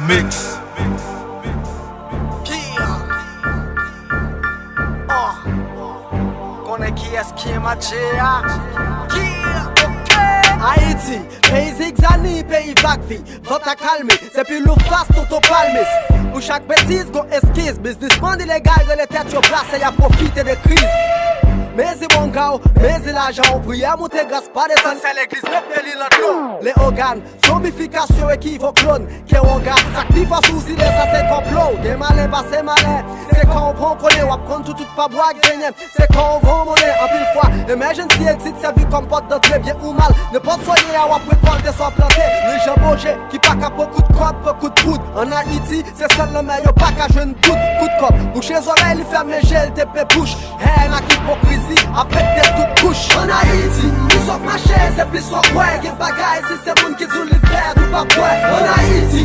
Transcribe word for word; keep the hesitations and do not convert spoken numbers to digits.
Mix. Yeah. Uh. Konnen kiyès ki en matje a. Yeah. Ok. Ayiti, peyi zigzani, peyi vag vi. Vant akalmi, se pi lou fas tonton palmis. Pou chak betiz, gon eskiz. Biznismann ilegal rele tèt yo plase, y ap pwofite de kriz. Mezi bonga w, mezi lajan w, priyè moute gras pa desann, sè legliz mete li lan dlo. Leogàn, zonbifikasyon ekivok klòn. Ke wonga, sa k pi fò sou zile sa se konplo. Gen malè pase malè, se kan w pran konnen w ap konn toutout pa bwa k genyen. Se kan w gon monnen anpil fwa. Emergency exit sèvi kòm pòt dantre byen ou mal. Nenpòt sa w ye a w ap rekòlte sa w plante. Li jan boje ki pa ka pran kout kòb, pran kout poud. Ann Ayiti, se sèl lanmè yo pa ka jwenn gout, kout kòb. Bouche zòrèy li fèmen je l, tepe bouch. Hèn ak ipokrizi ap pete tout kouch. Ann Ayiti, plis w ap mache, se plis w ap wè. Gen bagay si se moun ki di w li fè, ou pa kwè. Ann Ayiti,